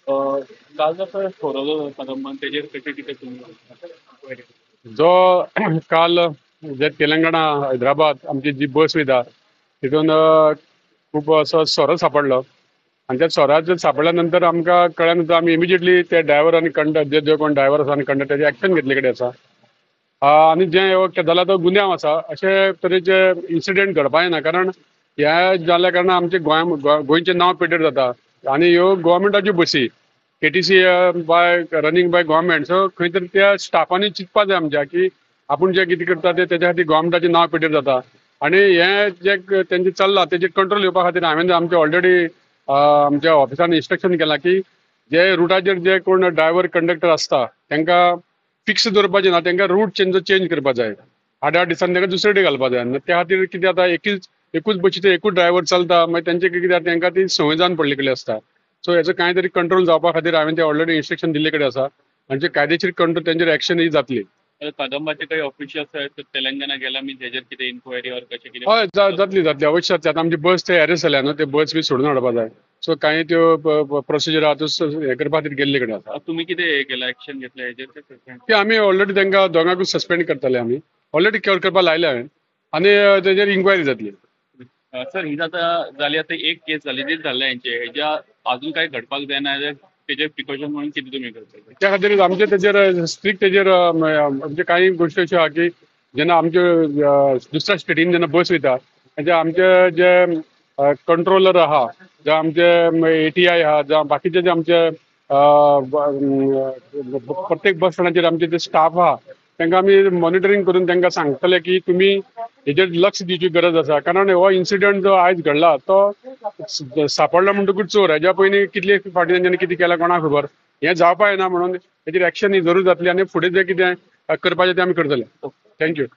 काल जसो सोरो जो कदंबान तेजेर कशें कितें तुमी जो काल जे तेलंगणा हैदराबाद आमची जी बस वयता तितून खूब असो सोरो सापडलो आनी त्या सोराचेर सापडल्या नंतर आमकां कळ्ळ्या नंतर आमी इमिजिएटली ते ड्रायव्हर आनी कंडक्टर जे कोण ड्रायव्हर आसा आनी कंडक्टराचेर एक्शन घेतले कडेन आसा आनी जें जाला तो गुन्यांव आसा. अशे तरेचे इन्सिडंट घडपा जायना, कारण हें जाल्या कारणान आमचें गोंयचें नांव पेटेर जाता आनी ह्यो गोवोरमेंटाच्यो बसी KTC by running by government. So खंय तरी त्या स्टाफांनी चिंतपा जाय आमच्या की आपूण जें कितें करता तें तेज्या खातीर गोवोरमेंटाचें नांव पेटेर जाता आनी हें जें तेंचें चल्लां तेजेर कंट्रोल येवपा खातीर हांवें आमचें ऑलरेडी आमच्या ऑफिसान इन्स्ट्रक्शन केलां की जे रुटाचेर जे कोण ड्रायव्हर कंडक्टर आसता तांकां फिक्स दवरपाचें ना, तांकां रूट चेंज करपा जाय. 8-8 दिसांनी तांकां दुसरे कडेन घालपा जाय. त्या खातीर कितें जाता, एकूच बशीचेर एकूच ड्रायव्हर चलता, मागीर तेंचे कितें जाता, तांकां ती संवय जावन पडली कडेन आसता. सो हेचो कांय तरी कंट्रोल जावपा खातीर हांवें ते ऑलरेडी इन्स्ट्रक्शन दिल्ले कडेन आसा आनी जे कायदेशीर कंट्रोल तेंचेर एक्शन ही जातली. कदंबाचे काही ऑफिशियल्स आहेत तेलंगणा गेला मी तेजेर कितें इन्क्वायरी ऑर कशें कितें? हय, जातली जातली अवश्य जातली. आतां आमची बस ते एरेस्ट जाल्या न्हू, ते बस बी सोडून हाडपा जाय. सो कांय त्यो प्रोसिजर आहा त्यो हें करपा खातीर गेल्ले कडेन आसा. तुमी कितें हें केलां, एक्शन घेतलें हेजेर? ते आमी ऑलरेडी तांकां दोगांकूय सस्पेंड करतले, आमी ऑलरेडी करपा लायले हांवें आनी तेजेर इन्क्वायरी जातली. सर, ही आतां जाली, आतां एक केस जाली ती जाल्ल्या हेंचे, हेज्या अजून कांय घडपाक जायना तेजेर प्रिकॉशन म्हणून कितें तुमी करता? त्या खातीर आमचे तेजेर स्ट्रिक्ट तेजेर आमचे कांय गोश्टी अश्यो आहा की जेन्ना आमच्यो दुसऱ्या स्टेटीन जेन्ना बस वयता तेजे आमचे जे कंट्रोलर आहा, जावं आमचे ATI आहा, जावं बाकीचे जे आमचे प्रत्येक बस स्टँडाचेर आमचे जे स्टाफ आहा तांकां आमी मॉनिटरींग करून तांकां सांगतले की तुमी हेजेर लक्ष दिवची गरज आसा. कारण हो इन्सिडंट जो आयज घडला तो सापडलो म्हणटकूच चोर, हेज्या पयलीं कितले फावटी तेंच्यांनी कितें केलां कोणाक खबर, हें जावपा जायना म्हणून हेजेर एक्शन ही जरूर जातली आनी फुडें जें कितें करपाचें तें आमी करतले. Thank you.